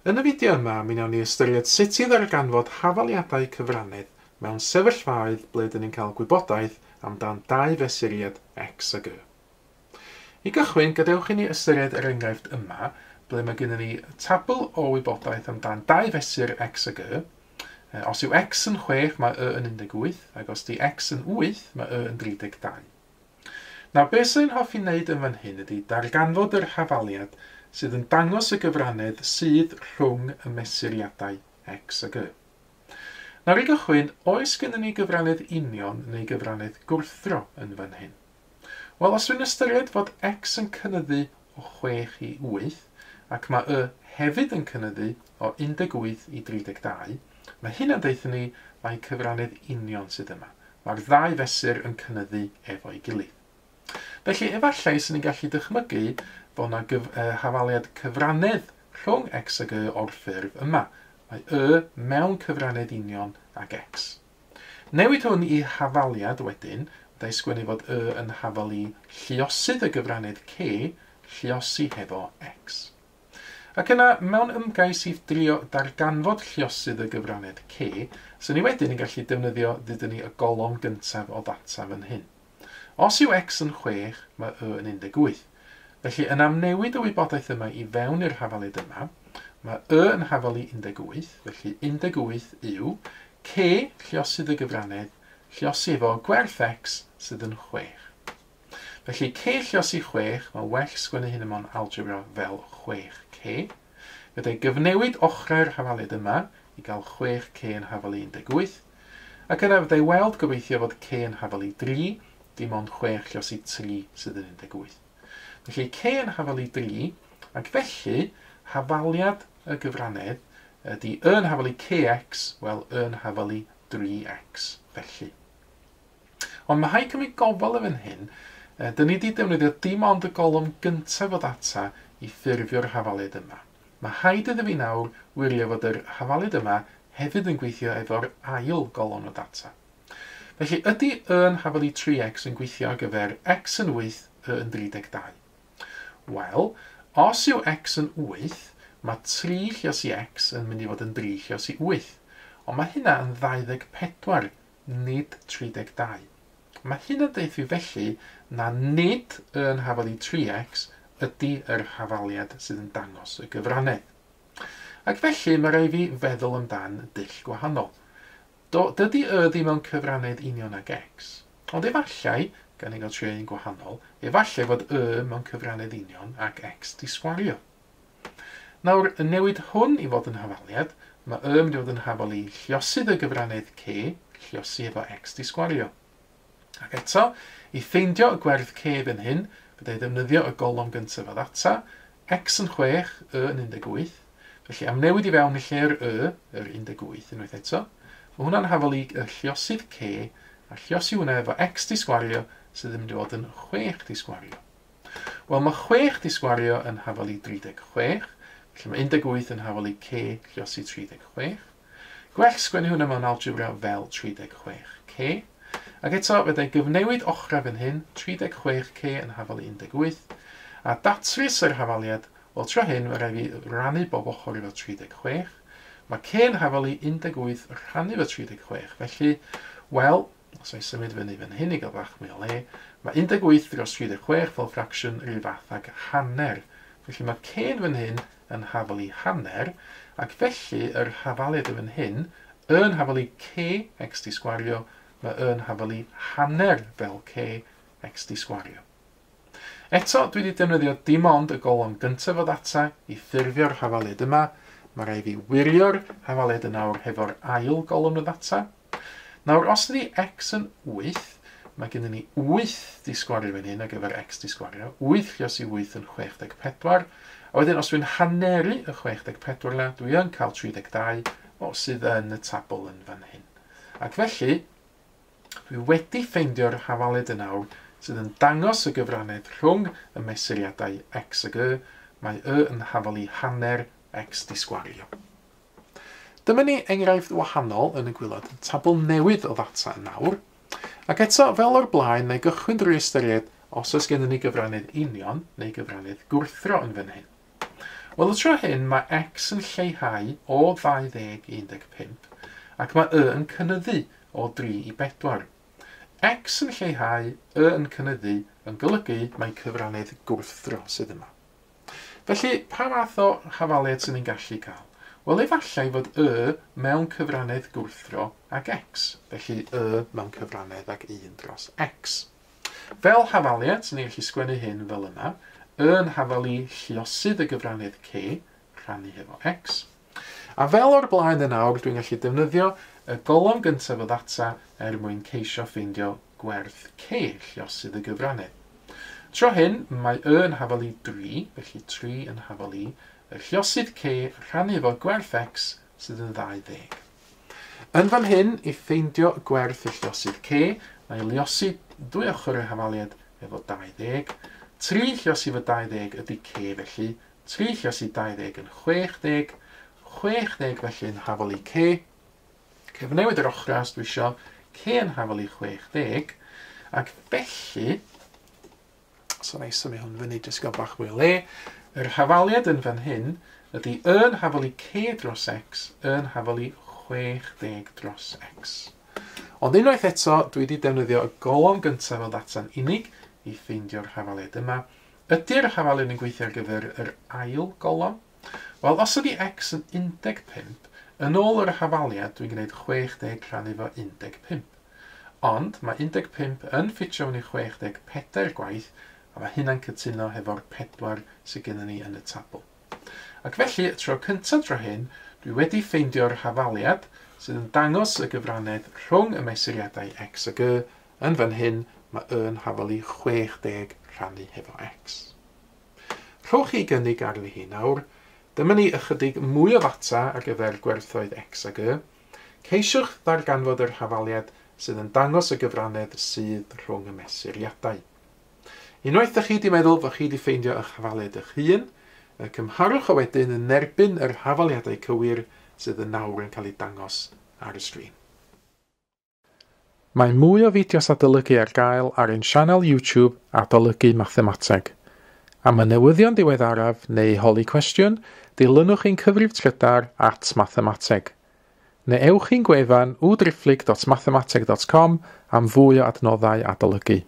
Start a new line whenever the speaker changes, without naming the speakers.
Yn y fideo yma, mi wnawn ni ystyried sut i ddarganfod hafaliadau cyfrannedd mewn sefyllfaoedd ble dyn ni'n cael gwybodaeth amdan dau fesuriad x a y. I gychwyn, gadewch i ni ystyried yr enghraifft yma, ble mae gennym ni tabl o wybodaeth amdan dau fesur x ag y. Os yw x yn 6, mae y yn 18, ac os di x yn 8, mae y yn 32. Nawr, beth sy'n hoffi wneud yn fan hyn ydy darganfod yr hafaliad sydd yn dangos y gyfrannedd sydd rhwng y mesuriadau x ag y. Nawr i gychwyn, oes gennym ni gyfrannedd union neu gyfrannedd gwrthdro yn fan hyn? Wel, os dwi'n ystyried fod x yn cynyddu o 6 i 8, ac mae y hefyd yn cynyddu o 18 i 32, mae hynna'n deutha ni mai cyfrannedd union sydd yma. Mae'r ddau fesur yn cynyddu efo'i gilydd. Felly, efallai sy'n ni'n gallu dychmygu bod yna hafaliad cyfrannedd rhwng x ag y o'r ffurf yma. Mae y mewn cyfrannedd union ag x. Newid hwn i hafaliad wedyn, da i sgwennu fod y yn hafal i lluosydd y gyfrannedd c, lluosi hefo x. Ac yna, mewn ymgais i drio darganfod lluosydd y gyfrannedd c, sy'n ni wedyn yn gallu defnyddio ddydyn ni y golofn gyntaf o ddata fan hyn. Os yw x yn 6, mae y yn 18. Felly, yn amnewid y wybodaeth yma i fewn i'r hafaliad yma, mae y yn hafal i 18, felly 18 yw c, lluosydd y gyfrannedd, lluosi efo gwerth x sydd yn 6. Felly c lluosi 6, mae well sgwennu hyn mewn algebra fel 6c. Fydda i gyfnewid ochrau'r hafaliad yma i gael 6c yn hafal i 18. Ac yna fydda i weld gobeithio fod c yn hafal i 3, dim ond 6 lluosi 3 sydd yn 18. Felly c yn hafal i 3, ac felly hafaliad y gyfrannedd ydy y yn hafal i kx, wel y yn hafal i 3x felly. Ond mae rhaid cymryd gofal yn fan hyn. Dyn ni wedi defnyddio dim ond y golofn gyntaf o ddata i ffurfio'r hafaliad yma. Mae rhaid iddo fi nawr wirio fod yr hafaliad yma hefyd yn gweithio efo'r ail golofn o data. Felly, ydy y yn hafal i 3x yn gweithio ar gyfer x yn 8, y yn 32? Wel, os yw x yn 8, mae 3 lluosi x yn mynd i fod yn 3 lluosi 8. Ond mae hynna yn 24, nid 32. Mae hynna'n deud fi felly na nid y yn hafal i 3x ydy yr hafaliad sydd yn dangos y gyfrannedd. Ac felly mae rhaid fi feddwl amdan dull gwahanol. Dydy y ddim mewn cyfrannedd union ag x, ond efallai, gan ei gael trio un gwahanol, efallai fod y mewn cyfrannedd union ag x di sgwario. Nawr, y newid hwn i fod yn hafaliad, mae y mynd i fod yn hafal i lluosydd y gyfrannedd c, lluosi efo x di sgwario. Ac eto, i ffeindio y gwerth c fan hyn, byddai ddefnyddio y golofn gyntaf o ddata, x yn 6, y yn 18, felly am newid i fewn i lle'r y, yr 18 unwaith eto, mae hwnna'n hafal i y lluosydd c, a lluosi hwnna efo x di sgwario sydd yn mynd i fod yn 6 di sgwario. Wel, mae 6 di sgwario yn hafal i 36, felly mae 18 yn hafal i c lluosi 36. Gwell sgwennu hwnna mewn algebra fel 36c. Ac eto, fydda i gyfnewid ochrau fan hyn, 36c yn hafal i 18, a datrys yr hafaliad, wel tro hyn, mae rhaid fi rannu bob ochr efo 36. Mae c yn hafal i 18 rhannu efo 36, felly, wel, os o'i symud fyny fan hyn i gael bach mwy o le, mae 18 dros 36 fel ffracsiwn rhyw fath ag hanner. Felly mae c yn fan hyn yn hafal i hanner, ac felly yr hafaliad yn fan hyn yn hafal i c x di sgwario, mae yn hafal i hanner fel c x di sgwario. Eto, dwi wedi defnyddio dim ond y golofn gyntaf o ddata i ffurfio'r hafaliad yma. Mae rhaid fi wirio'r hafaliad yn awr hefo'r ail golofn o ddata. Nawr, os ydy x yn 8, mae gennym ni 8 di sgwario fan hyn ar gyfer x di sgwario. 8 lluosi 8 yn 64. A wedyn, os dwi'n haneru y 64 yna, dwi yn cael 32 o sydd yn y tabl yn fan hyn. Ac felly, dwi wedi ffeindio'r hafaliad yn awr sydd yn dangos y gyfrannedd rhwng y mesuriadau x ag y. Mae y yn hafal i hanner x di sgwario. Dyma ni enghraifft wahanol yn y gwaelod, tabl newydd o ddata yn awr. Ac eto, fel o'r blaen, mae gychwyn drwy ystyried os oes gennym ni gyfrannedd union neu gyfrannedd gwrthdro yn fan hyn. Wel, y tro hyn mae x yn lleihau o 20 i 15, ac mae y yn cynyddu o 3 i 4. X yn lleihau, y yn cynyddu, yn golygu mae cyfrannedd gwrthdro sydd yma. Felly, pa fath o hafaliad sy'n ni'n gallu cael? Wel, efallai fod y mewn cyfrannedd gwrthdro ag x. Felly, y mewn cyfrannedd ag 1 dros x. Fel hafaliad, sy'n ni'n gallu sgwennu hyn fel yma, y yn hafalu lluosydd y gyfrannedd c, rhannu hefo x. A fel o'r blaen yn awr, dwi'n gallu defnyddio y golofn gyntaf o ddata er mwyn ceisio ffeindio gwerth c, lluosydd y gyfrannedd. Tro hyn, mae y yn hafalu 3, felly 3 yn hafalu y lluosydd c rhannu efo gwerth x sydd yn 20. Yn fan hyn, i ffeindio gwerth y lluosydd c, mae luosi dwy ochr y hafaliad efo 20. 3 lluosi efo 20 ydy c felly, 3 lluosi 20 yn 60, 60 felly yn hafal i c. Cyfnewid yr ochrau os dwi isio, c yn hafal i 60, ac felly, so na i symud hwn fyny jyst gael bach mwy o le, yr hafaliad yn fan hyn ydy y yn hafal i c dros x, y yn hafal i 60 dros x. Ond unwaith eto, dwi wedi defnyddio y golofn gyntaf o ddata'n unig i ffeindio'r hafaliad yma. Ydy'r hafaliad yn gweithio ar gyfer yr ail golofn? Wel, os ydy x yn 15, yn ôl yr hafaliad dwi'n gwneud 60 rhannu fo 15. Ond mae 15 yn ffitio fewn i 64 gwaith, a mae hynna'n cytuno hefo'r 4 sydd gennym ni yn y tabl. Ac felly, y tro cyntaf tro hyn, dwi wedi ffeindio'r hafaliad sydd yn dangos y gyfrannedd rhwng y mesuriadau x ag y. Yn fan hyn, mae y yn hafal i 60 rhannu hefo x. Rhowch chi gynnig arni hi nawr. Dyma ni ychydig mwy o ddata ar gyfer gwerthoedd x ag y. Ceisiwch ddarganfod yr hafaliad sydd yn dangos y gyfrannedd sydd rhwng y mesuriadau. Unwaith ydych chi wedi meddwl fod chi wedi ffeindio eich hafaliad eich hun, cymharwch o wedyn yn erbyn yr hafaliadau cywir sydd yn nawr yn cael eu dangos ar y sgrin. Mae mwy o fideos adolygu ar gael ar ein sianel YouTube Adolygu Mathemateg. Am y newyddion diweddaraf neu holi cwestiwn, dilynwch ein cyfrif trydar @mathemateg. Neu ewch i'n gwefan www.mathemateg.com am fwy o adnoddau adolygu.